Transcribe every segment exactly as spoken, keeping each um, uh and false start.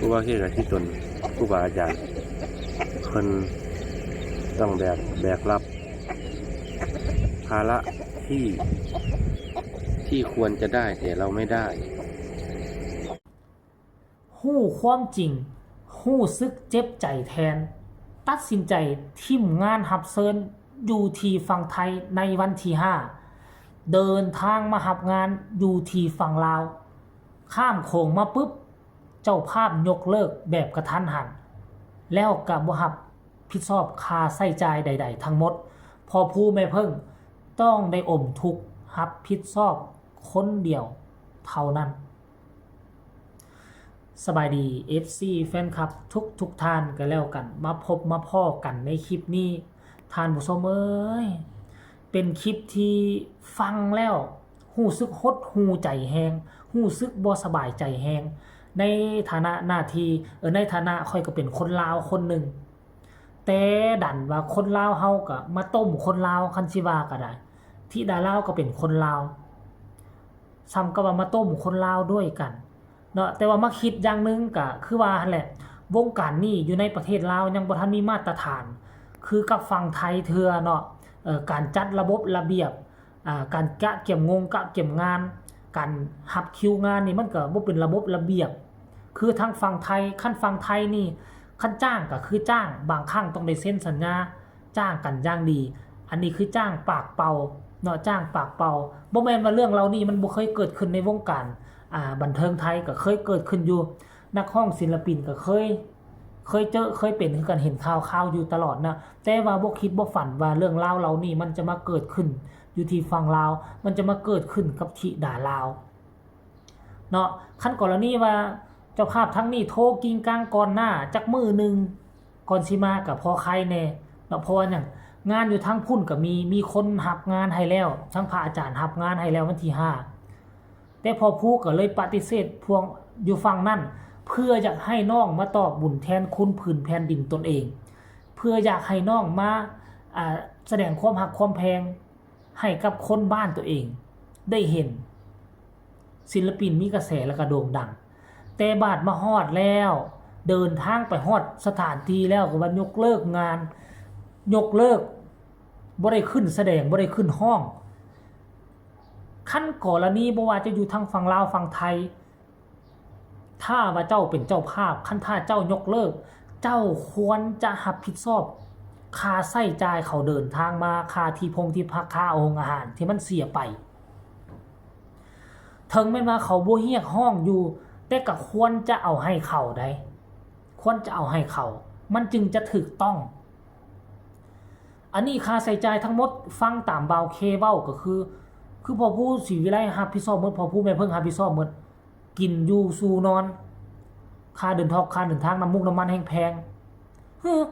ผู้บ่าวเคกับที่ตนครูบาอาจารย์ เพิ่นต้องแบก แบกรับภาระที่ ที่ควรจะได้แต่เราไม่ได้ ฮู้ความจริง ฮู้สึกเจ็บใจแทน ตัดสินใจทิ่มงานฮับเซิญอยู่ที่ฝั่งไทยในวันที่ห้า เดินทางมาฮับงานอยู่ที่ฝั่งลาว ข้ามโขงมาปุ๊บ เจ้าภาพยกเลิกแบบกระทันหัน แล้วก็บ่รับผิดชอบค่าใช้จ่ายใดๆทั้งหมด พ่อผู้แม่เพิ่งต้องได้อมทุกข์รับผิดชอบคนเดียวเท่านั้น สบายดี เอฟซี แฟนคลับทุกทุกท่านก็แล้วกัน มาพบมาพ้อกันในคลิปนี้ ท่านผู้ชมเอ้ย เป็นคลิปที่ฟังแล้วรู้สึกหดหู่ใจแฮง รู้สึกบ่สบายใจแฮง ในฐานะหน้าที่ เออ ในฐานะข้อยก็เป็นคนลาวคนหนึ่ง แต่ดันว่าคนลาวเฮาก็มาต้มคนลาว คันสิว่าก็ได้ ธิดาลาวก็เป็นคนลาว ส่ำกับว่ามาต้มคนลาวด้วยกันเนาะ แต่ว่ามาคิดอย่างหนึ่งก็คือว่าหั่นแหละ วงการนี้อยู่ในประเทศลาวยังบ่ทันมีมาตรฐาน คือกับฝั่งไทยเทื่อเนาะ เอ่อ การจัดระบบระเบียบ อ่า การกะเก็บงงกะเก็บงาน การรับคิวงานนี่มันก็บ่เป็นระบบระเบียบ คือทางฝั่งไทย คันฝั่งไทยนี่ คันจ้างก็คือจ้าง บางครั้งต้องได้เซ็นสัญญา จ้างกันอย่างดี อันนี้คือจ้างปากเป่าเนาะ จ้างปากเป่า บ่แม่นว่าเรื่องเหล่านี้มันบ่เคยเกิดขึ้นในวงการ อ่า บันเทิงไทย ก็เคยเกิดขึ้นอยู่ นักร้องศิลปินก็เคย เคยเจอ เคยเป็นคือกัน เห็นข่าวๆอยู่ตลอดนะ แต่ว่าบ่คิดบ่ฝันว่าเรื่องราวเหล่านี้มันจะมาเกิดขึ้นอยู่ที่ฝั่งลาว มันจะมาเกิดขึ้นกับธิดาลาวเนาะ คันกรณีว่าเจ้าภาพทางนี้โทรกิ่งกลางก่อนหน้าจักมื้อหนึ่ง ก่อนสิมาก็พอไคแน่เนาะ เพราะว่าหยัง งานอยู่ทางพุ้นก็มี มีคนรับงานให้แล้ว ทางพระอาจารย์รับงานให้แล้ววันที่ห้า แต่พ่อผู้ก็เลยปฏิเสธพวกอยู่ฝั่งนั้น เพื่ออยากให้น้องมาตอบบุญแทนคุณผืนแผ่นดินตนเอง เพื่ออยากให้น้องมา อ่า แสดงความฮักความแพงให้กับคนบ้านตัวเองได้เห็น ศิลปินมีกระแสแล้วก็โด่งดัง แต่บาดมาฮอดแล้ว เดินทางไปฮอดสถานที่แล้วก็ว่ายกเลิกงาน ยกเลิก บ่ได้ขึ้นแสดง บ่ได้ขึ้นฮ้อง คันกรณีบ่ว่าจะอยู่ทางฝั่งลาวฝั่งไทย ถ้าว่าเจ้าเป็นเจ้าภาพ คันถ้าเจ้ายกเลิก เจ้าควรจะรับผิดชอบค่าใช้จ่ายเขาเดินทางมา ค่าที่พงที่พัก ค่าโรงอาหารที่มันเสียไป ถึงแม้นว่าเขาบ่เรียกฮ้องอยู่ แต่ก็ควรจะเอาให้เขาได้ ควรจะเอาให้เขา มันจึงจะถูกต้อง อันนี้ค่าใช้จ่ายทั้งหมด ฟังตามบ่าวเคเว้าก็คือ คือพ่อผู้ศรีวิไลรับผิดชอบหมด พ่อผู้แม่เพิ่งรับผิดชอบหมด กินอยู่สู่นอน ค่าเดินทอก ค่าเดินทาง น้ำมูกน้ำมันแฮงแพง เฮ้อ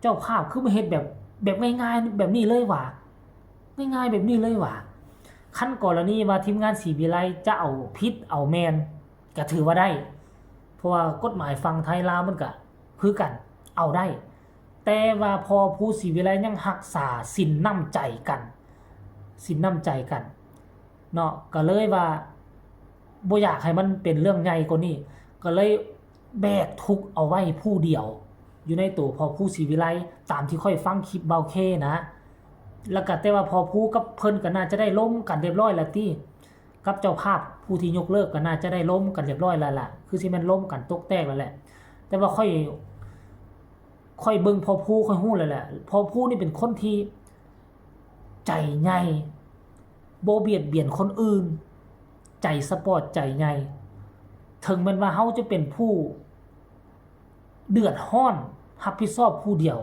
เจ้าภาพคือมาเฮ็ดแบบ แบบง่ายๆแบบนี้เลยหวา ง่ายๆแบบนี้เลยหวา คันกรณีว่าทีมงานศรีวิไลจะเอาผิดเอาแม่น ก็ถือว่าได้ เพราะว่ากฎหมายฝั่งไทยลาวมันก็คือกัน เอาได้ แต่ว่าพ่อผู้ศรีวิไลยังรักษาศีลน้ำใจกัน ศีลน้ำใจกันเนาะ ก็เลยว่าบ่อยากให้มันเป็นเรื่องใหญ่กว่านี้ ก็เลยแบกทุกข์เอาไว้ผู้เดียว อยู่ในตัวพ่อผู้ศรีวิไล ตามที่ข้อยฟังคลิปบ่าวเคนะ แล้วก็แต่ว่าพ่อผู้กับเพิ่นก็น่าจะได้ลมกันเรียบร้อยแล้วติ กับเจ้าภาพผู้ที่ยกเลิกก็น่าจะได้ลมกันเรียบร้อยแล้วล่ะ คือสิแม่นลมกันตกแตกแล้วแหละ แต่ว่าข้อย ข้อยเบิ่งพ่อผู้ข้อยฮู้แล้วแหละ พ่อผู้นี่เป็นคนที่ใจใหญ่ บ่เบียดเบียนคนอื่น ใจสปอร์ต ใจใหญ่ ถึงแม้นว่าเฮาจะเป็นผู้เดือดร้อน รับผิดชอบผู้เดียว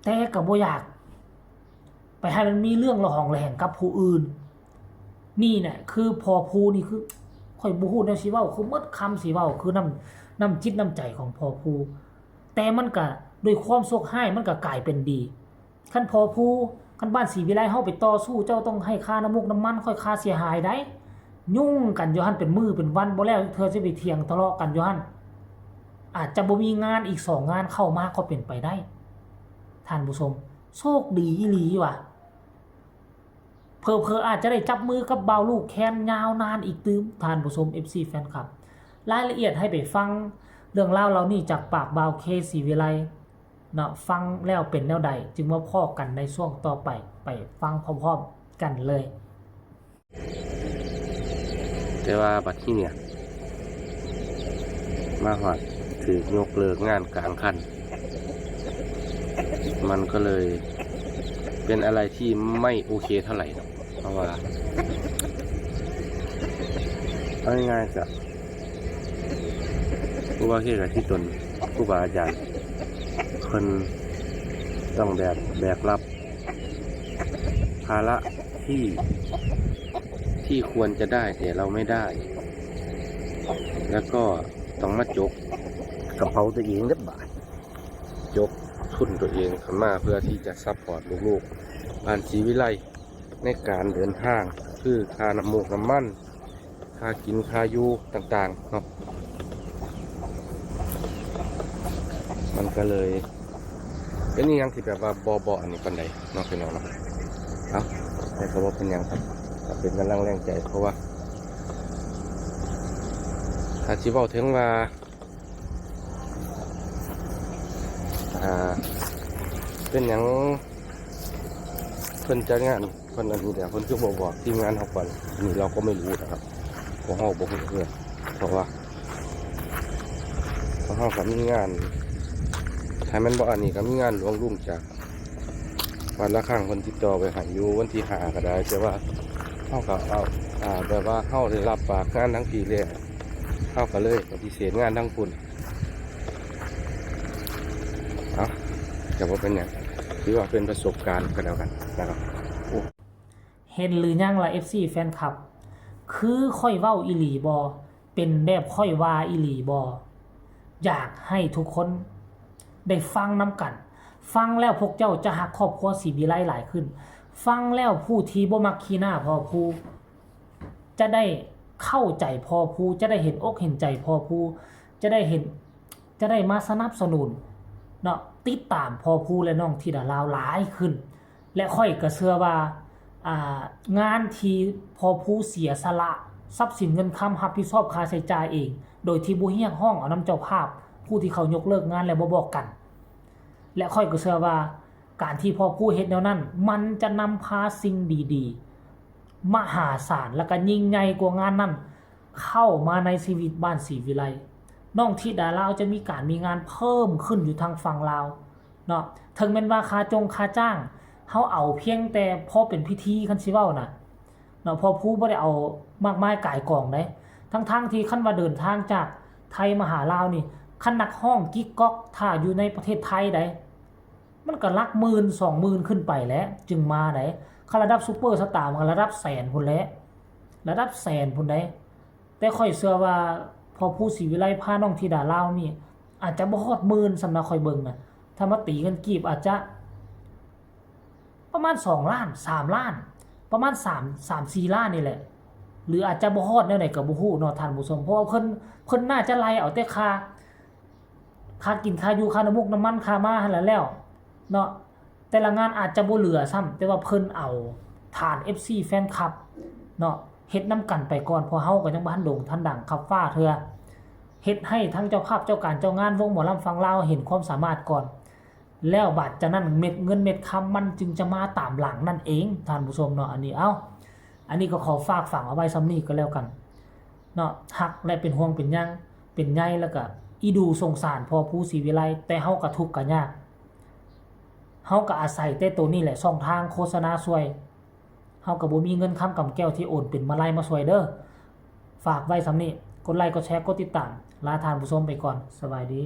แต่ก็บ่อยาก ไปให้มันมีเรื่องระหองระแหงกับผู้อื่น นี่แหละคือพ่อผู้นี่คือ ข้อยบ่ฮู้แนวสิเว้า คือหมดคำสิเว้า คือน้ำ น้ำจิตน้ำใจของพ่อผู้ แต่มันก็ด้วยความโชคร้ายมันก็กลายเป็นดี คันพ่อผู้ คันบ้านศรีวิไลเฮาไปต่อสู้ เจ้าต้องให้ค่าน้ำมูกน้ำมัน ข้อยค่าเสียหายได้ ยุ่งกันอยู่หั่นเป็นมื้อเป็นวัน บ่แล้วเทื่อสิไปเถียงทะเลาะกันอยู่หั่น อาจจะบ่มีงานอีกสองงานเข้ามาก็เป็นไปได้ ท่านผู้ชม โชคดีอีหลีว่ะ เผลอๆอาจจะได้จับมือกับบ่าวลูกแคนยาวนานอีกตื่ม ท่านผู้ชม เอฟซี แฟนคลับ รายละเอียดให้ไปฟังเรื่องราวเหล่านี้จากปากบ่าวเค ศรีวิไลเนาะ ฟังแล้วเป็นแนวใด จึงมาพ้อกันในช่วงต่อไป ไปฟังพร้อมๆกันเลย แต่ว่าบัดนี้เนี่ย มาฮอดถืกยกเลิกงานกลางคัน มันก็เลยเป็นอะไรที่ไม่โอเคเท่าไหร่เนาะ เพราะว่าเอาง่ายๆก็ผู้ว่าเฮ็ดกับที่ตนผู้บาอาจารย์เพิ่นต้องแบบแบกรับภาระที่ที่ควรจะได้แต่เราไม่ได้ แล้วก็ต้องมาจกกระเป๋าตัวเองเด้อบาด จกทุนตัวเองขึ้นมาเพื่อที่จะซัพพอร์ตลูกๆบ้านศรีวิไลในการเดินทาง คือค่าน้ำมูกน้ำมัน ค่ากินค่าอยู่ต่างๆเนาะ มันก็เลยเป็นอีหยังที่แบบว่าบ่บ่อันนี้ปานใดเนาะพี่น้องเนาะ เอ้า แต่ก็บ่เป็นหยังครับ ก็เป็นกำลังแรงใจ เพราะว่า ถ้าสิเว้าถึงว่า อ่า เป็นหยังเพิ่นจัดงานเพิ่นอันนี้แล้ว เพิ่นคือบ่บอกทีมงานเฮาก่อน อันนี้เราก็ไม่รู้นะครับ พวกเฮาบ่ฮู้คือกัน เพราะว่า พวกเฮาก็มีงาน ถ้าแม่นบ่อันนี้ก็มีงานหลวงลุงจากวัดระฆังเพิ่นติดต่อไปให้อยู่วันที่ห้าก็ได้ แต่ว่าเฮาก็เอา อ่า แบบว่าเฮาได้รับปากงานทั้งปีแล้ว เฮาก็เลยปฏิเสธงานทั้งพุ้น เอ้า ก็บ่เป็นหยัง ถือว่าเป็นประสบการณ์ก็แล้วกันนะครับ เห็นหรือยังล่ะ เอฟซี แฟนคลับ คือข้อยเว้าอีหลีบ่ เป็นแบบข้อยว่าอีหลีบ่ อยากให้ทุกคนได้ฟังนำกัน ฟังแล้วพวกเจ้าจะฮักครอบครัวศรีวิไลหลายขึ้น ฟังแล้วผู้ที่บ่มักขี้หน้าพ่อภู จะได้เข้าใจพ่อภู จะได้เห็นอกเห็นใจพ่อภู จะได้เห็น จะได้มาสนับสนุนเนาะ ติดตามพ่อภูและน้องธิดาลาวหลายขึ้น และข้อยก็เชื่อว่า อ่า งานที่พ่อภูเสียสละทรัพย์สินเงินคำรับผิดชอบค่าใช้จ่ายเอง โดยที่บ่เรียกร้องเอานำเจ้าภาพ ผู้ที่เขายกเลิกงานแล้วบ่บอกกัน และข้อยก็เชื่อว่า การที่พ่อภูเฮ็ดแนวนั้น มันจะนำพาสิ่งดีๆ มหาศาล และก็ยิ่งใหญ่กว่างานนั้น เข้ามาในชีวิตบ้านศรีวิไล น้องธิดาลาวจะมีการมีงานเพิ่มขึ้นอยู่ทางฝั่งลาวเนาะ ถึงแม้นว่าค่าจงค่าจ้าง เฮาเอาเพียงแต่พอเป็นพิธี คันสิเว้าน่ะเนาะ พ่อภูบ่ได้เอามากมายก่ายกองเด้ ทั้งๆที่คันว่าเดินทางจากไทยมาหาลาวนี่ คันนักฮ้องกิกก๊อกถ้าอยู่ในประเทศไทยใด มันก็หลักหมื่นสองหมื่นขึ้นไปแหละ จึงมาได๋ คันระดับซุปเปอร์สตาร์มันก็ระดับแสนพุ้นแหละ ระดับแสนพุ้นได๋ แต่ข้อยเชื่อว่าพ่อภูศรีวิไลพาน้องธิดาลาวนี่ อาจจะบ่ฮอดหมื่น ส่ำนะ ข้อยเบิ่งนะ ถ้ามาตีเงินกีบอาจจะ ประมาณสองล้าน สามล้าน ประมาณสาม สามสี่ล้านนี่แหละ หรืออาจจะบ่ฮอดแนวใด๋ก็บ่ฮู้เนาะท่านผู้ชม เพราะว่าเพิ่น เพิ่นน่าจะไล่เอาแต่ค่า ค่ากินค่าอยู่ค่าน้ำมูกน้ำมันค่ามาหั่นล่ะแล้วเนาะ แต่ละงานอาจจะบ่เหลือซ้ำ แต่ว่าเพิ่นเอาฐาน เอฟซี แฟนคลับเนาะ เฮ็ดนำกันไปก่อน เพราะเฮาก็ยังบ่ทันโด่งทันดังคับฟ้าเทื่อ เฮ็ดให้ทั้งเจ้าภาพเจ้าการเจ้างานวงหมอลำฝั่งลาวเห็นความสามารถก่อน แล้วบาดจากนั้นเม็ดเงินเม็ดคำมันจึงจะมาตามหลังนั่นเองท่านผู้ชมเนาะ อันนี้ เอ้า อันนี้ก็ขอฝากฝังเอาไว้ส่ำนี้ก็แล้วกันเนาะ ฮักและเป็นห่วงเป็นยัง เป็นใย แล้วก็อีดูสงสารพ่อภูศรีวิไล แต่เฮาก็ทุกข์ก็ยาก เฮาก็อาศัยแต่ตัวนี้แหละช่องทางโฆษณาช่วย เฮาก็บ่มีเงินคำกำแก้วที่โอนเป็นมาลัยมาช่วยเด้อ ฝากไว้ส่ำนี้ กดไลค์ กดแชร์ กดติดตาม ลาท่านผู้ชมไปก่อน สบายดี